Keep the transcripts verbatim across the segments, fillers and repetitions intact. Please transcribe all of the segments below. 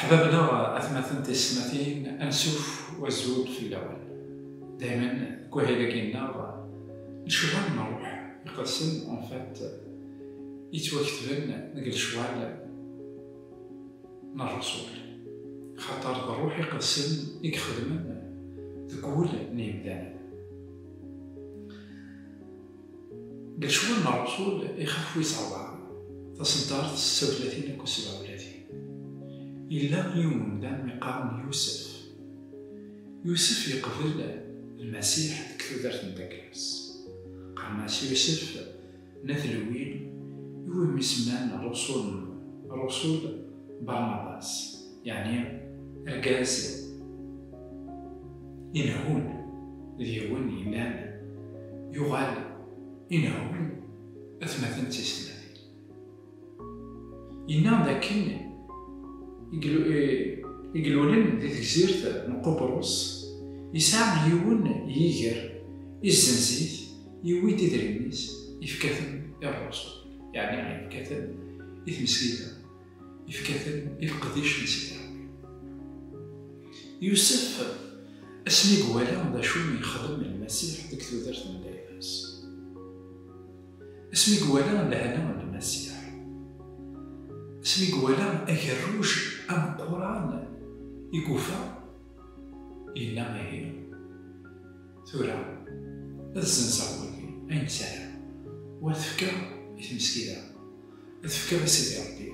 Bab-nneɣ, atmaten tisetmatin, ansuf wazul fell-awen. Daymen deg wahil-agi-nneɣ, lecɣal n ṛṛuḥ iqedsen, en fait, yettwaketben deg lecɣal n ṛṛusul, xaṭer d ṛṛuḥ iqedsen i ixedmen deg wul n yimdanen. Deg lecɣal n ṛṛusul, ixef wis ṛebɛa, taṣeddart setta u tlatin akked sebɛa u tlatin. Yella yiwen umdan mi qqaren Yusef. Yusef yeqbel Lmasiḥ deg tudert n Daglas. Qqaren-as Yusef n At Lewwin, iwumi semman Rusul, Rusul Barnabas, yeɛni argaz inehhun, d yiwen yellan yuɣal inehhun atmaten d tisetmatin. Yenna dakken i glu-, i, i ilulen di tegzirt n Qubrus, yesɛa yiwen yiger, izzenz-it, yewwi-d idrimen-is, yefka-ten i ṛṛusul, yeɛni yefka-ten i tmesgida, yefka-ten i leqdic n Sidi Ṛebbi. Yusef, asmi i iwala d acu i yexdem Lmasiḥ deg tudert n Daylas, asmi i iwala lehna n Lmasiḥ, asmi i iwala agerruj ameqqran i yufa, yenna: "Ihi, tura ad zzenzeɣ wagi ayen sɛiɣ, u ad t-fkeɣ i tmesgida, ad t-fkeɣ i Sidi Ṛebbi,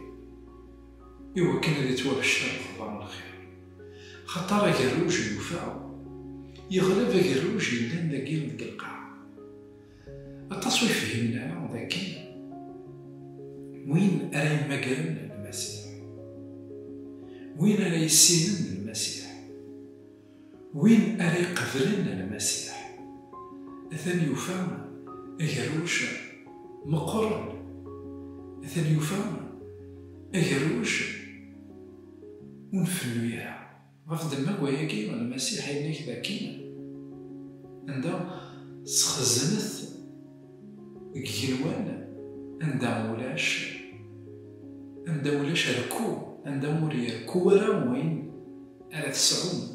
i wakken ad ittwabeccer lexbar n lxir." Xaṭer agerruj yufa yeɣleb agerruj yellan dagi deg lqaɛa. Aṭas ur fhimen ara dakken win ara yemmagren Lmasiḥ, win ara yissinen Lmasiḥ, win ara iqeblen Lmasiḥ, atan yufa agerruj meqqren, atan yufa agerruj ur nfennu ara. Ɣef ddemma n wayagi, Lmasiḥ yenna-k dakken anda sxeznet deg igenwan, anda ulac, anda ulac rekku, anda ur yerku ara wayen ara tesɛum.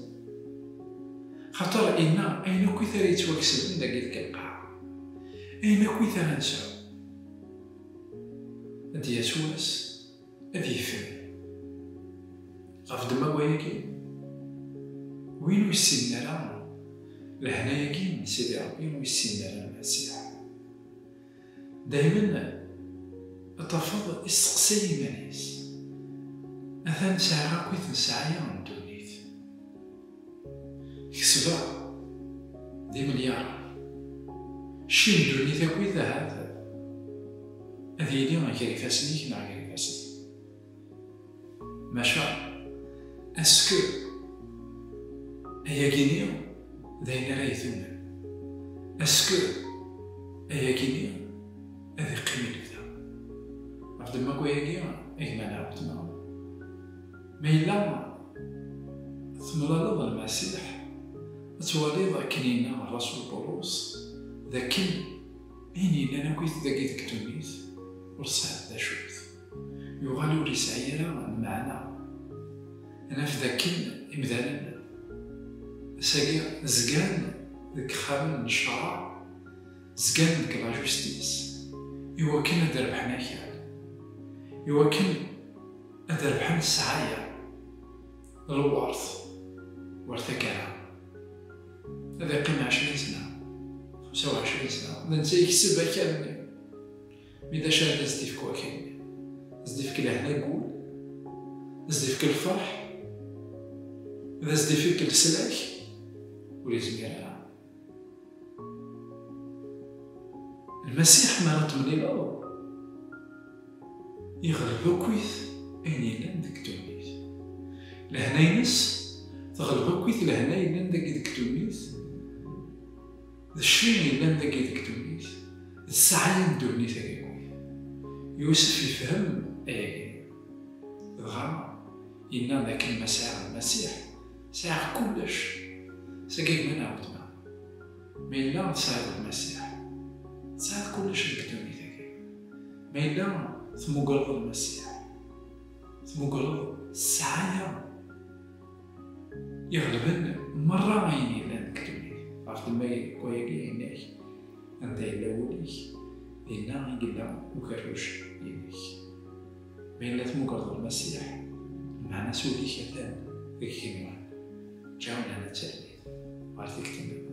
Xaṭer inna ayen akkit ara yettwakesben dagi deg lqaɛa, ayen akkit ara nesɛu, ad d-yas wass ad yefren. Ɣef ddemma n wayagi, win ur yessinen ara lehna-agi n Sidi Ṛebbi, ur yessinen ara Lmasiḥ, daymen ad tafeḍ isteqsay iman-is: "Atan sɛiɣ akkit n ssɛaya n ddunit, kesbeɣ d imelyaren, cci n ddunit akkit ahat ad yili gar ifassen-ik neɣ gar ifassen-iw. Maca, est-ce que ayagi-nni d ayen ara ytumen? Est-ce que ayagi-nni ad iqqim i lebda?" Ɣef ddemma n wayagi, a gma neɣ weltma, ma yella temlaleḍ Lmasiḥ, ad twaliḍ akken yenna Ṛṛasul Pulus, d akken ayen yellan akkit dagi deg ddunit ur tesɛiḍ d acu-t. Yuɣal ur yesɛi ara lmeɛna. Ad naf dakken imdanen ass-agi zgan deg yexxamen n ccṛeɛ, zgan deg la justice, iwakken ad d-rebḥen akal, iwakken ad d-rebḥen ssɛaya, lweṛt, war taggara. Ad iqqim ɛecrin sna, xemsa u ɛecrin sna, d netta yekseb akal-nni. Mi d acu ara d as-d-ifk wakal-nni? Ad as-d-ifk lehna n wul? Ad as-d-ifk lferḥ? Ad as-d-ifk leslak? Ur yezmir ara. Lmasiḥ, mi ara t-temlileḍ, yeɣleb akkit ayen yellan deg ddunit. Lehna-ines teɣleb akkit lehna yellan dagi deg ddunit, d cci yellan dagi deg ddunit, d ssɛaya n ddunit-agi. Yusef yefhem ayagi. Dɣa yenna dakken ma sɛiɣ Lmasiḥ, sɛiɣ kullec. Sagi gma neɣ weltma, ma yella tesɛiḍ Lmasiḥ, tesɛiḍ kullec deg ddunit-agi. Ma yella tmugreḍ Lmasiḥ, tmugreḍ ssɛaya iɣelben merra ayen yellan deg ddunit. Ɣef ddemma n wayagi-inek, anda yella wul-ik, dinna i yella ugerruj-inek. Ma yella tmugreḍ Lmasiḥ, meɛna ul-ik atan deg igenwan. Ǧawna nettarmi ɣer tikti-nni.